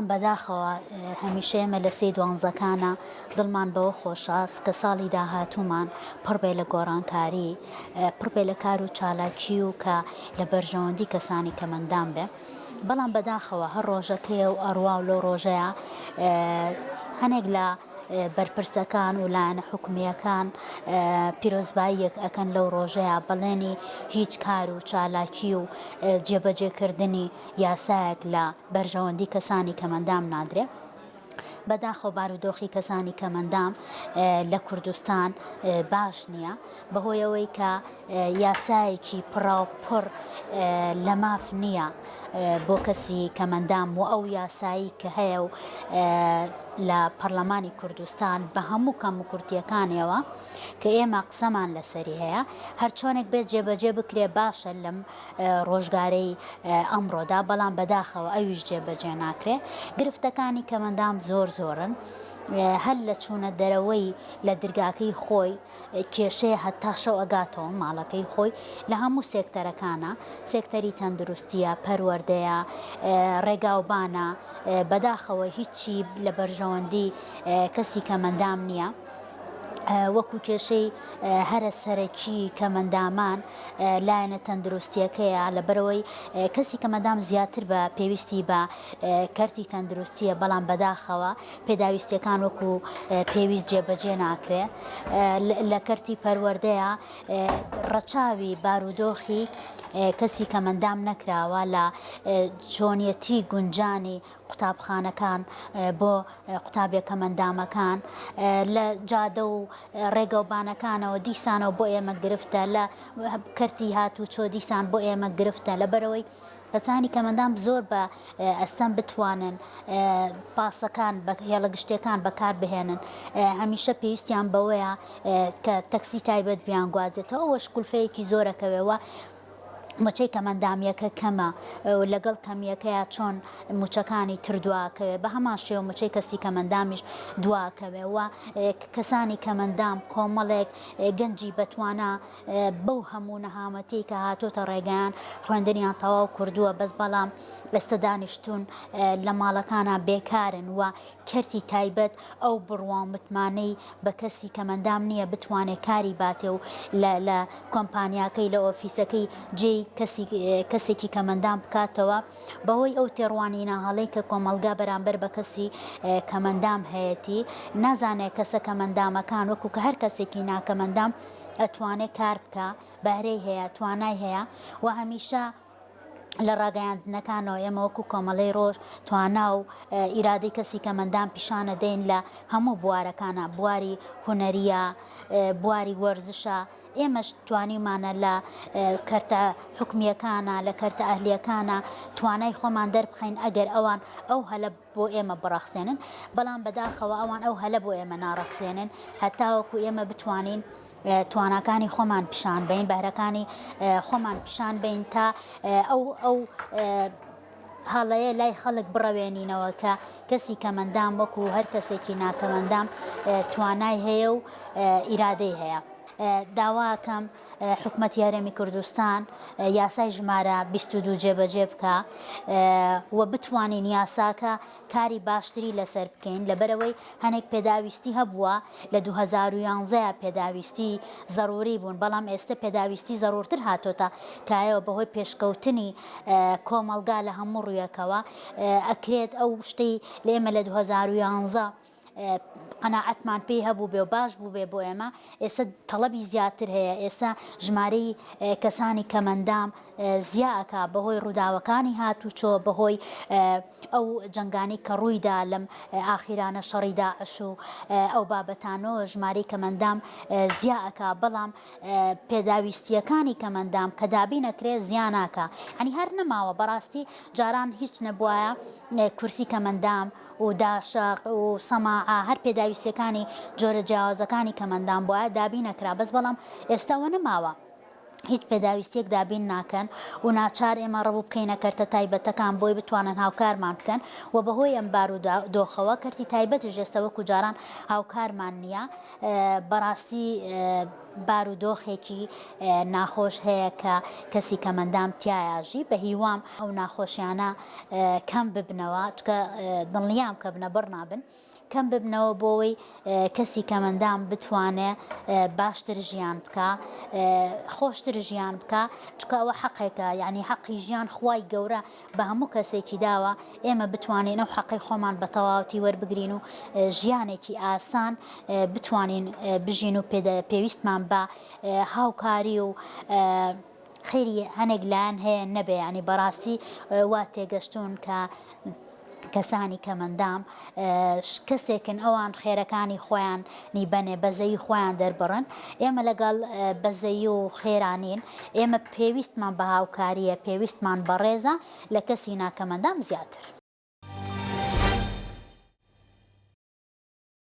بەداخەوە هەمیشە ئێمە لە سێی دوانزەکانە دڵمان بەوە خۆشە کە ساڵی داهاتوومان پڕ بێ لە گۆڕانکاری، پڕ بێ لە کار و چالاکی و کە لە بەرژەوەندی کەسانی کەمەندام بێ. بەڵام بەداخەوە هەر ڕۆژەکەیە و ئەڕوا و لەو ڕۆژەیا هەنێک لە بەرپرسەکان و لایەنە حکومییەکان پیرۆزباییەک ئەکەن لەو ڕۆژەیا بەڵێنی هیچ کار و چالاکی و جێبەجێکردنی یاسایەک لە بەرژەوەندی کەسانی کەمەندام نادرێ. بەداخەوە بارودۆخی کەسانی کەمەندام لە کوردستان باش نییە بەهۆی ئەوەی کە یاسایەکی پڕاوپڕ لە ماف نییە بۆ کەسی کەمەندام و ئەو یاسایی کە هەیە و لە پەرلەمانی کوردستان بە هەموو کەم و کورتیەکانیەوە کە ئێمە قسەمان لەسەری هەیە هەرچۆنێک بێت جێبەجێ بکرێ باشە لەم ڕۆژگارەی ئەمڕۆدا، بەڵام بەداخەوە ئەویش جێبەجێ ناکرێ. گرفتەکانی کەمەندام زۆر زۆرن، هەر لە چوونە دەرەوەی لە درگاکەی خۆی کێشەیە هەتا شەو ئەگاتەوە ماڵەکەی خۆی لە هەموو سێکتەرەکانە، سێکتەری تەندروستیە، پەروەردەیە، ڕێگاوبانە، بەداخەوە هیچی لە بەرژەوەندی کەسی کەمەندام نییە. وەکو کێشەی هەرە سەرەکی کەمەندامان لایەنە تەندروستیەکەیە لەبەرئەوەی کەسی کەمەندام زیاتر بە پێویستی بە کەرتی تەندروستیە بەڵام بەداخەوە پێداویستیەکان وەکو پێویست جێبەجێ ناکرێ لە کەرتی پەروەردەیە ڕەچاوی بارودۆخی کەسی کەمەندام نەکراوە لە چۆنیەتی گونجانی قوتابخانەکان بۆ قوتابیە کەمەندامەکان لە جادە و ڕێگەوبانەکانەوە دیسانەوە بۆ ئێمە گرفتە لە کەرتی هاتوچۆ دیسان بۆ ئێمە گرفتە لەبەرەوەی کەسانی کەمەندام زۆر بە ئەستەم بتوانن پاسەکان بە هێڵە گشتیەکان بەکار بهێنن هەمیشە پێویستیان بەوەیە کە تەکسی تایبەت بیان گوازێتەوە ئەوەش کولفەیەکی زۆرەکەوێەوە موچەی کەمئەندامیەکە کەمە و لەگەڵ کەمیەکەیا چۆن موچەکانی تر دواکەوێ بە هەمان شێوە موچەی کەسی کەمئەندامیش دواکەوێ و کەسانی کەمئەندام کۆمەڵێک گەنجی بەتوانا بەو هەموو نەهامەتیەی کە هاتۆتە ڕێگایان خوێندنیان تەواو کردووە بەس بەڵام ئێستا دانیشتوون لە ماڵەکانا بێکارن و کەرتی تایبەت ئەو بڕوا و متمانەی بە کەسی کەمەندام نییە بتوانێ کاری باتێ و لە لە کۆمپانیاکەی لە ئۆفیسەکەی جێی کەسی کەسێکی کەمەندام بکاتەوە بەهۆی ئەو تێڕوانینە هەڵەی کە کۆمەڵگا بەرامبەر بە کەسی کەمەندام هەیەتی نازانێ کەسە کەمەندامەکان وەکو کە هەر کەسێکی ناکەمەندام ئەتوانێ کار بکا بەهرەی هەیە توانای هەیە و هەمیشە لە ڕاگەیاندنەکانەوە ئێمە وەکو کۆمەڵەی ڕۆژ توانا و ئیرادەی کەسی کەمەندام پیشانەدەین لە هەموو بوارەکانە بواری هونەریە بواری وەرزشە ئێمەش توانیومانە لە کەرتە حکومیەکانە لە کەرتە ئەهلیەکانە توانای خۆمان دەربخەین ئەگەر ئەوان ئەو هەلە بۆ ئێمە بڕەخسێنن بەڵام بەداخەوە ئەوان ئەو هەلە بۆ ئێمە ناڕەخسێنن هەتاوەکو ئێمە بتوانین تواناکانی خۆمان پیشان بەین بەهرەکانی خۆمان پیشان بەین تا ئەو ئەو هەڵەیە لای خەڵک بڕەوێنینەوە کە کەسی کەمەندام وەکو هەر کەسێکی ناکەمەندام توانای هەیە و ئیرادەی هەیە. داواکەم حکومەتی هەرێمی کوردستان یاسای ژمارە 22 جێبەجێ بکە و بتوانین یاساکە کاری باشتری لەسەر بکەین لەبەرئەوەی هەنێک پێداویستی هەبووە لە 2011 پێداویستی زەروری بوون بەڵام ئێستە پێداویستی زەرورتر هاتۆتە کایەوە بەهۆی پێشکەوتنی کۆمەڵگا لە هەموو ڕوویەکەوە ئەکرێت ئەو شتەی لە ئێمە لە 2011 قەناعەتمان پێی هەبووبێ و باش بووبێ بۆ ئێمە ئێستا تەڵەبی زیاتر هەیە ئێستا ژمارەی کەسانی کەمەندام زیا ئەکا بەهۆی ڕووداوەکانی هاتوچۆ بەهۆی ئەو جەنگانەی کە ڕوویدا لەم ئاخیرانە شەڕی داعش و ئەو بابەتانەوە ژمارەی کەمەندام زیا ئەکا بەڵام پێداویستیەکانی کەمەندام کە دابین ئەکرێ زیا ناکا یانی هەر نەماوە بەڕاستی جاران هیچ نەبوایە کورسی کەمەندام و داشەق و سەماعە هەر پێداویستیەکانی جۆرە جیاوازەکانی کەمەندام بوایە دابین ئەکرا بەس بەڵام ئێستا ئەوە نەماوە. هیچ پێداویستیەک دابین ناکەن و ناچار ئێمە ڕەبوو بکەینە کەرتە تایبەتەکان بۆی بتوانن هاوکارمان بکەن و بەهۆی ئەم بارودۆخەوە کەرتی تایبەتیش ئێستا وەکو جاران هاوکارمان نییە بەڕاستی. بارودۆخێکی ناخۆش هەیە کە کەسی کەمەندام تیایا ژی بە هیوام ئەو ناخۆشیانە کەم ببنەوە چکە دڵنیام کە بنەبڕ نابن کەم ببنەوە بۆوەی کەسی کەمەندام بتوانێ باشتر ژیان بکا خۆشتر ژیان بکا چکە ئەوە حەقێکە یعنی حەقی ژیان خوای گەورە بە هەموو کەسێکی داوە ئێمە بتوانین ئەو حەقەی خۆمان بە تەواوەتی وەربگرین و ژیانێکی ئاسان بتوانین بژین و پێویستمان بە هاوکاری و خێری هەنێک لایەن هەیە نەبێ یانی بەڕاستی وا تێگەشتوون کە کەسانی کەمەندام کەسێکن ئەوان خێرەکانی خۆیان نیبەنێ بەزەیی خۆیان دەربڕن ئێمە لەگەڵ بەزەیی و خێرانین ئێمە پێویستمان بە هاوکاریە پێویستمان بەڕێزە لە کەسی ناکەمەندام زیاتر.